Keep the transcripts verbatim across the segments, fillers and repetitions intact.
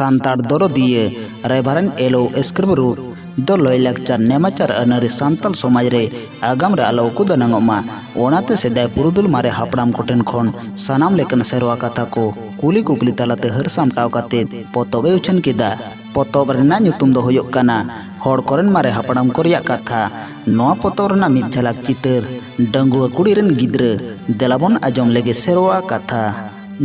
Santal ᱫᱚᱨᱚᱫᱤᱭᱟᱹ ᱨᱮᱵᱷᱟᱨᱮᱱᱰ L ᱳ script route ᱫᱚ ᱞᱟᱹᱭᱼᱞᱟᱠᱪᱟᱨ, ᱱᱮᱢᱟᱪᱟᱨ, ᱟᱹᱱᱟᱹᱨᱤ ᱥᱟᱱᱛᱟᱲ ᱥᱚᱢᱟᱡᱽ ᱨᱮ ᱟᱜᱟᱢ ᱨᱮ ᱟᱞᱚ ᱩᱠᱩ ᱫᱟᱱᱟᱝᱚᱜ ᱢᱟ, ᱚᱱᱟᱛᱮ ᱥᱮᱫᱟᱭ ᱯᱩᱨᱩᱫᱷᱩᱞ ᱢᱟᱨᱮ ᱦᱟᱯᱲᱟᱢ ᱠᱚᱴᱷᱮᱱ ᱠᱷᱚᱱ ᱥᱟᱱᱟᱢ ᱞᱮᱠᱟᱱ ᱥᱮᱨᱣᱟ ᱠᱟᱛᱷᱟ ᱠᱚ ᱠᱩᱞᱤ ᱠᱩᱯᱞᱤ ᱛᱟᱞᱟᱛᱮ ᱦᱟᱹᱨ ᱥᱟᱢᱴᱟᱣ ᱠᱟᱛᱮ ᱯᱚᱛᱚᱵ ᱮ ᱩᱪᱷᱟᱹᱱ ᱠᱮᱫᱟ᱾ ᱯᱚᱛᱚᱵ ᱨᱮᱱᱟᱜ ᱧᱩᱛᱩᱢ ᱫᱚ ᱦᱩᱭᱩᱜ ᱠᱟᱱᱟ ᱦᱚᱲ ᱠᱚᱨᱮᱱ ᱢᱟᱨᱮ ᱦᱟᱯᱲᱟᱢ ᱠᱚ ᱨᱮᱭᱟᱜ ᱠᱟᱛᱷᱟ᱾ ᱱᱚᱣᱟ ᱯᱚᱛᱚᱵ ᱨᱮᱱᱟᱜ ᱢᱤᱫ ᱡᱷᱟᱞᱟᱠ ᱪᱤᱛᱟᱹᱨ, ᱰᱟᱺᱜᱩᱣᱟᱹ ᱠᱩᱲᱤ ᱨᱮᱱ ᱜᱤᱫᱽᱨᱟᱹ᱾ ᱫᱮᱞᱟ ᱵᱚᱱ ᱟᱸᱡᱚᱢ ᱞᱮᱜᱮ ᱥᱮᱨᱣᱟ ᱠᱟᱛᱷᱟ᱾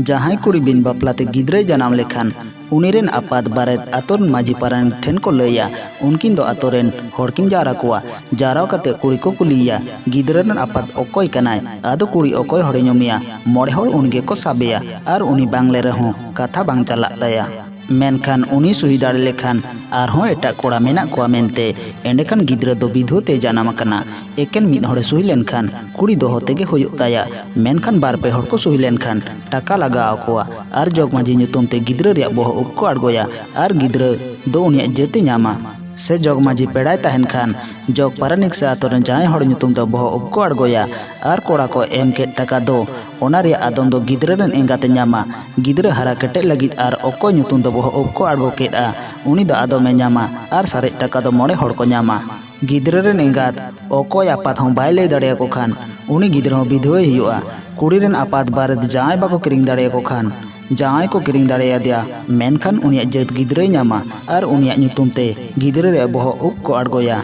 ᱡᱟᱦᱟᱸᱭ ᱠᱩᱲᱤ ᱵᱤᱱ ᱵᱟᱯᱞᱟ ᱛᱮ ᱜᱤᱫᱽᱨᱟᱹᱭ ᱡᱟᱱᱟᱢ ᱞᱮᱠᱷᱟᱱ, ᱩᱱᱤ ᱨᱮᱱ ᱟᱯᱟᱛ ᱵᱟᱨᱮᱛ ᱟᱛᱳ ᱨᱮᱱ ᱢᱟᱹᱡᱷᱤ ᱯᱟᱨᱟᱱᱤᱠ ᱴᱷᱮᱱ ᱠᱚ ᱞᱟᱹᱭᱟ᱾ ᱩᱱᱠᱤᱱ ᱫᱚ ᱟᱛᱳ ᱨᱮᱱ ᱦᱚᱲ ᱠᱤᱱ ᱡᱟᱣᱨᱟ ᱠᱚᱣᱟ᱾ ᱡᱟᱣᱨᱟ ᱠᱟᱛᱮ ᱠᱩᱲᱤ ᱠᱚ ᱠᱩᱞᱤᱭᱮᱭᱟ, "ᱜᱤᱫᱽᱨᱟᱹ ᱨᱮᱱ ᱟᱯᱟᱛ ᱚᱠᱚᱭ ᱠᱟᱱᱟᱭ? ᱟᱫᱚ ᱠᱩᱲᱤ ᱚᱠᱚᱭ ᱦᱚᱲᱮ ᱧᱩᱢᱮᱭᱟ?" ᱢᱚᱬᱮ ᱦᱚᱲ ᱩᱱᱤ ᱜᱮᱠᱚ ᱥᱟᱵᱮᱭᱟ ᱟᱨ ᱩᱱᱤ ᱵᱟᱝ ᱞᱮ ᱨᱮᱦᱚᱸ ᱠᱟᱛᱷᱟ ᱵᱟᱝ ᱪᱟᱞᱟᱜ ᱛᱟᱭᱟ᱾ ᱢᱮᱱᱠᱷᱟᱱ ᱩᱱᱤ ᱥᱩᱦᱤ ᱫᱟᱲᱮ ᱞᱮᱠᱷᱟᱱ ᱟᱨᱦᱚᱸ ᱮᱴᱟᱜ ᱠᱚᱲᱟ ᱢᱮᱱᱟᱜ ᱠᱚᱣᱟ ᱢᱮᱱᱛᱮ, ᱮᱸᱰᱮᱠᱷᱟᱱ ᱜᱤᱫᱽᱨᱟᱹ ᱫᱚ ᱵᱤᱫᱷᱣᱟᱹ ᱛᱮ ᱡᱟᱱᱟᱢ ᱟᱠᱟᱱᱟ᱾ ᱮᱠᱮᱱ ᱢᱤᱫ ᱦᱚᱲᱮ ᱥᱩᱦᱤ ᱞᱮᱱᱠᱷᱟᱱ ᱠᱩᱲᱤ ᱫᱚᱦᱚ ᱛᱮᱜᱮ ᱦᱩᱭᱩᱜ ᱛᱟᱭᱟ, ᱢᱮᱱᱠᱷᱟᱱ ᱵᱟᱨ ᱯᱮ ᱦᱚᱲ ᱠᱚ ᱥᱩᱦᱤ ᱞᱮᱱᱠᱷᱟᱱ ᱴᱟᱠᱟ ᱞᱟᱜᱟᱣ ᱟᱠᱚᱣᱟ ᱟᱨ ᱡᱚᱜᱽ ᱢᱟᱹᱡᱷᱤ ᱧᱩᱛᱩᱢ ᱛᱮ ᱜᱤᱫᱽᱨᱟᱹ ᱨᱮᱭᱟᱜ ᱵᱚᱦᱚᱜ ᱩᱵ ᱠᱚ ᱟᱬᱜᱚᱭᱟ ᱟᱨ ᱜᱤᱫᱽᱨᱟᱹ ᱫᱚ ᱩᱱᱤᱭᱟᱜ ᱡᱟᱹᱛ ᱮ ᱧᱟᱢᱟ᱾ ᱥᱮ ᱡᱚᱜᱽ ᱢᱟᱹᱡᱷᱤ ᱯᱮᱲᱟᱭ ᱛᱟᱦᱮᱱ ᱠᱷᱟᱱ ᱡᱚᱜᱽ ᱯᱟᱨᱟᱱᱤᱠ ᱥᱮ ᱟᱛᱳ ᱨᱮᱱ ᱡᱟᱦᱟᱸᱭ ᱦᱚᱲ ᱧᱩᱛᱩᱢ ᱛᱮ ᱵᱚᱦᱚᱜ ᱩᱵ ᱠᱚ ᱟᱬᱜᱚᱭᱟ ᱟᱨ ᱠᱚᱲᱟ ᱠᱚ ᱮᱢ ᱠᱮᱫ ᱴᱟᱠᱟ ᱫᱚ ᱚᱱᱟ ᱨᱮᱭᱟᱜ ᱟᱫᱚᱢ ᱫᱚ ᱜᱤᱫᱽᱨᱟᱹ ᱨᱮᱱ ᱮᱸᱜᱟᱛᱮ ᱧᱟᱢᱟ᱾ ᱜᱤᱫᱽᱨᱟᱹ ᱦᱟᱨᱟ ᱠᱮᱴᱮᱡ ᱞᱟᱹᱜᱤᱫ ᱟᱨ ᱚᱠᱚᱭ ᱧᱩᱛᱩᱢ ᱫᱚ ᱵᱚᱦᱚᱜ ᱩᱵ ᱠᱚ ᱟᱬᱜᱚ ᱠᱮᱫᱼᱟ, ᱩᱱᱤ ᱫᱚ ᱟᱫᱚᱢᱮ ᱧᱟᱢᱟ ᱟᱨ ᱥᱟᱨᱮᱡ ᱴᱟᱠᱟ ᱫᱚ ᱢᱚᱬᱮ ᱦᱚᱲ ᱠᱚ ᱧᱟᱢᱟ᱾ ᱜᱤᱫᱽᱨᱟᱹ ᱨᱮᱱ ᱮᱸᱜᱟᱛ ᱚᱠᱚᱭ ᱟᱯᱟᱛ ᱦᱚᱸ ᱵᱟᱭ ᱞᱟᱹᱭ ᱫᱟᱲᱮᱭᱟᱠᱚ ᱠᱷᱟᱱ, ᱩᱱᱤ ᱜᱤᱫᱽᱨᱟᱹ ᱦᱚᱸ ᱵᱤᱫᱷᱣᱟᱹᱭ ᱦᱩᱭᱩᱜᱼᱟ᱾ ᱠᱩᱲᱤ ᱨᱮᱱ ᱟᱯᱟᱛ ᱵᱟᱨᱮᱛ ᱡᱟᱶᱟᱭ ᱵᱟᱠᱚ ᱠᱤᱨᱤᱧ ᱫᱟᱲᱮᱭᱟᱠᱚ ᱠᱷᱟᱱ, ᱡᱟᱶᱟᱭ ᱠᱚ ᱠᱤᱨᱤᱧ ᱫᱟᱲᱮᱭᱟᱫᱮᱭᱟ, ᱢᱮᱱᱠᱷᱟᱱ ᱩᱱᱤᱭᱟᱜ ᱡᱟᱹᱛ ᱜᱤᱫᱽᱨᱟᱹᱭ ᱧᱟᱢᱟ ᱟᱨ ᱩᱱᱤᱭᱟᱜ ᱧᱩᱛᱩᱢ ᱛᱮ ᱜᱤᱫᱽᱨᱟᱹ ᱨᱮᱭᱟᱜ ᱵᱚᱦᱚᱜ ᱩᱵ ᱠᱚ ᱟᱬᱜᱚᱭᱟ᱾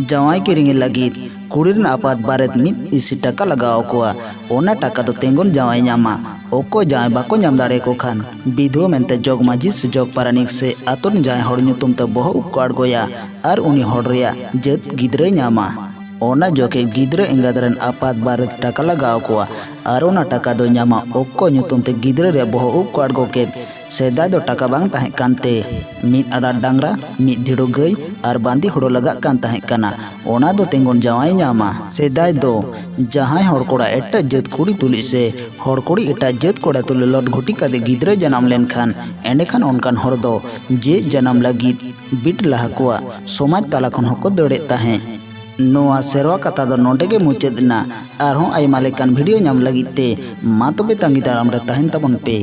ᱡᱟᱶᱟᱭ ᱠᱤᱨᱤᱧ ᱞᱟᱹᱜᱤᱫ ᱠᱩᱲᱤ ᱨᱮᱱ ᱟᱯᱟᱛ ᱵᱟᱨᱮᱛ ᱢᱤᱫ ᱤᱥᱤ ᱴᱟᱠᱟ ᱞᱟᱜᱟᱣ ᱟᱠᱚᱣᱟ᱾ ᱚᱱᱟ ᱴᱟᱠᱟ ᱫᱚ ᱛᱮᱸᱜᱚᱱ ᱡᱟᱶᱟᱭ ᱧᱟᱢᱟ᱾ ᱚᱠᱚᱭ ᱡᱟᱶᱟᱭ ᱵᱟᱠᱚ ᱧᱟᱢ ᱫᱟᱲᱮᱭᱟᱠᱚ ᱠᱷᱟᱱ, ᱵᱤᱫᱷᱣᱟᱹ ᱢᱮᱱᱛᱮ ᱡᱚᱜᱽ ᱢᱟᱹᱡᱷᱤ ᱥᱮ ᱡᱚᱜᱽ ᱯᱟᱨᱟᱱᱤᱠ ᱥᱮ ᱟᱛᱳ ᱨᱮᱱ ᱡᱟᱦᱟᱸᱭ ᱦᱚᱲ ᱧᱩᱛᱩᱢ ᱛᱮ ᱵᱚᱦᱚᱜ ᱩᱵ ᱠᱚ ᱟᱬᱜᱚᱭᱟ ᱟᱨ ᱩᱱᱤ ᱦᱚᱲ ᱨᱮᱭᱟᱜ ᱡᱟᱹᱛ ᱜᱤᱫᱽᱨᱟᱹᱭ ᱧᱟᱢᱟ᱾ ᱚᱱᱟ ᱡᱚᱠᱷᱮᱡ ᱜᱤᱫᱽᱨᱟᱹ ᱮᱸᱜᱟᱛ ᱨᱮᱱ ᱟᱯᱟᱛ ᱵᱟᱨᱮᱛ ᱴᱟᱠᱟ ᱞᱟᱜᱟᱣ ᱟᱠᱚᱣᱟ ᱟᱨ ᱚᱱᱟ ᱴᱟᱠᱟ ᱫᱚ ᱧᱟᱢᱟ ᱚᱠᱚᱭ ᱧᱩᱛᱩᱢ ᱛᱮ ᱜᱤᱫᱽᱨᱟᱹ ᱨᱮᱭᱟᱜ ᱵᱚᱦᱚᱜ ᱩᱵ ᱠᱚ ᱟᱬᱜᱚ ᱠᱮᱫ᱾ ᱥᱮᱫᱟᱭ ᱫᱚ ᱴᱟᱠᱟ ᱵᱟᱝ ᱛᱟᱦᱮᱸ ᱠᱟᱱᱛᱮ ᱢᱤᱫ ᱟᱲᱟᱨ ᱰᱟᱝᱨᱟ, ᱢᱤᱫ ᱫᱷᱤᱲᱩ ᱜᱟᱹᱭ ᱟᱨ ᱵᱟᱸᱫᱤ ᱦᱳᱲᱳ ᱞᱟᱜᱟᱜ ᱠᱟᱱ ᱛᱟᱦᱮᱸ ᱠᱟᱱᱟ᱾ ᱚᱱᱟ ᱫᱚ ᱛᱮᱸᱜᱚᱱ ᱡᱟᱶᱟᱭ ᱧᱟᱢᱟ᱾ ᱥᱮᱫᱟᱭ ᱫᱚ ᱡᱟᱦᱟᱸᱭ ᱦᱚᱲ ᱠᱚᱲᱟ ᱮᱴᱟᱜ ᱡᱟᱹᱛ ᱠᱩᱲᱤ ᱛᱩᱞᱩᱡ ᱥᱮ ᱦᱚᱲ ᱠᱩᱲᱤ ᱮᱴᱟᱜ ᱡᱟᱹᱛ ᱠᱚᱲᱟ ᱛᱩᱞᱩᱡ ᱞᱚᱴ ᱜᱷᱩᱴᱤ ᱠᱟᱛᱮ ᱜᱤᱫᱽᱨᱟᱹ ᱡᱟᱱᱟᱢ ᱞᱮᱱᱠᱷᱟᱱ, ᱮᱸᱰᱮᱠᱷᱟᱱ ᱚᱱᱠᱟᱱ ᱦᱚᱲ ᱫᱚ ᱡᱮ ᱡᱟᱱᱟᱢ ᱞᱟᱹᱜᱤᱫ ᱵᱤᱴ ᱞᱟᱦᱟ ᱠᱚᱣᱟ ᱥᱚᱢᱟᱡᱽ ᱛᱟᱞᱟ ᱠᱷᱚᱱ ᱦᱚᱸᱠᱚ ᱫᱟᱹᱲᱮᱫ ᱛᱟᱦᱮᱸᱫ᱾ ᱱᱚᱣᱟ ᱥᱮᱨᱣᱟ ᱠᱟᱛᱷᱟ ᱫᱚ ᱱᱚᱰᱮ ᱜᱮ ᱢᱩᱪᱟᱹᱫ ᱮᱱᱟ᱾ ᱟᱨᱦᱚᱸ ᱟᱭᱢᱟ ᱞᱮᱠᱟᱱ ᱵᱷᱤᱰᱤᱭᱳ ᱧᱟᱢ ᱞᱟᱹᱜᱤᱫ ᱛᱮ ᱢᱟ ᱛᱚᱵᱮ ᱛᱟᱺᱜᱤ ᱫᱟᱨᱟᱢ ᱨᱮ ᱛᱟᱦᱮᱱ ᱛᱟᱵᱚᱱ ᱯᱮ᱾